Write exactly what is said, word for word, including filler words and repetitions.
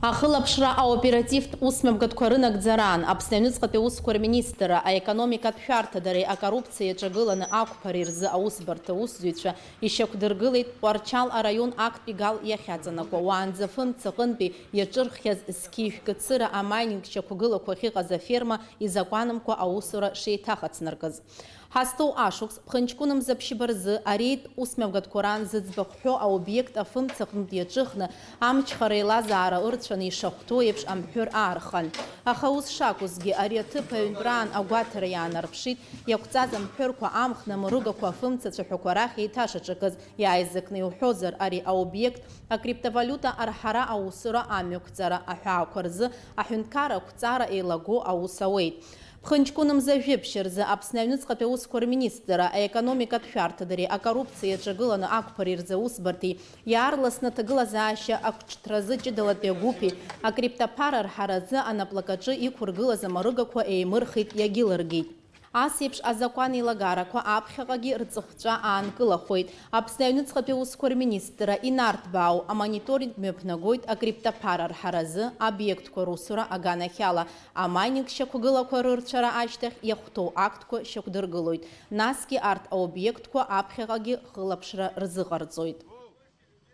Ахылаԥшра аоперативтә усмҩаԥгатәқәа рынагӡараан Аԥсны аҩныҵҟатәи аусқәа рминистрра, аекономикатә шәарҭадареи акоррупциа иаҿагыланы ақәԥареи рзы аусбарҭа аусзуҩцәа ишьақәдыргылеит Тҟәарчал араион актәи Гал иахьаҵанакуа, уаанӡа Фымца аҟынтәи иаҿырххьаз зқьи жәкы цыра амайнинг шьақәгылақәа ахьыҟаз аферма изакәанымкәа аусура шеиҭахацнаркыз. Ҳазҭоу ашықәс, ԥхынҷкәынымза ԥшьба рзы, ареид усмҩаԥгатәқәа раан зыӡбахә ҳәоу аобиект афымца аҟнытә иаҿыхны, амчхара еилазаара ырцәаны ишахәҭоу еиԥш амҳәыр аархан. Аха ус шакәызгьы, ари аҭыԥ аҩнтәраан агәаҭара иаанарԥшит, иақәҵаз амҳәырқәа амхны амругақәа афымца цәаҳәақәа рахь еиҭашаҿакыз, иааизакны иуҳәозар, ари аобиект акриптовалиута арҳара аусура амҩақәҵара аҳәаақәа рзы аҳәынҭқарра ақәҵара еилаго аус ауеит. Ԥхынҷкәынымза жәибжь рзы Аԥсны аҩныҵҟатәи аусқәа рминистрра, аекономикатә шәарҭадареи акоррупциа иаҿагыланы ақәԥареи рзы аусбарҭеи иаарласны аҭагылазаашьа ақәҿҭразы ҷыдалатәи агәыԥи акриптоԥара арҳаразы анаплакаҿы иқәыргылаз амарыгақәа еимырхит, иагьылыргеит. Ас еиԥш азакәан еилагарақәа аԥхьаҟагьы рҵыхәҵәа аанкылахоит. Аԥсны аҩныҵҟатәи аусқәа рминистрра инарҭбаау амониторинг мҩаԥнагоит акриптоԥара арҳаразы обиектқәа русура аганахьала, амайнинг шьақәгылақәа рырцәара ашьҭахь иахәҭоу актқәа шьақәдыргылоит, насгьы арҭ аобиектқәа аԥхьаҟагьы хылаԥшра рзыҟарҵоит.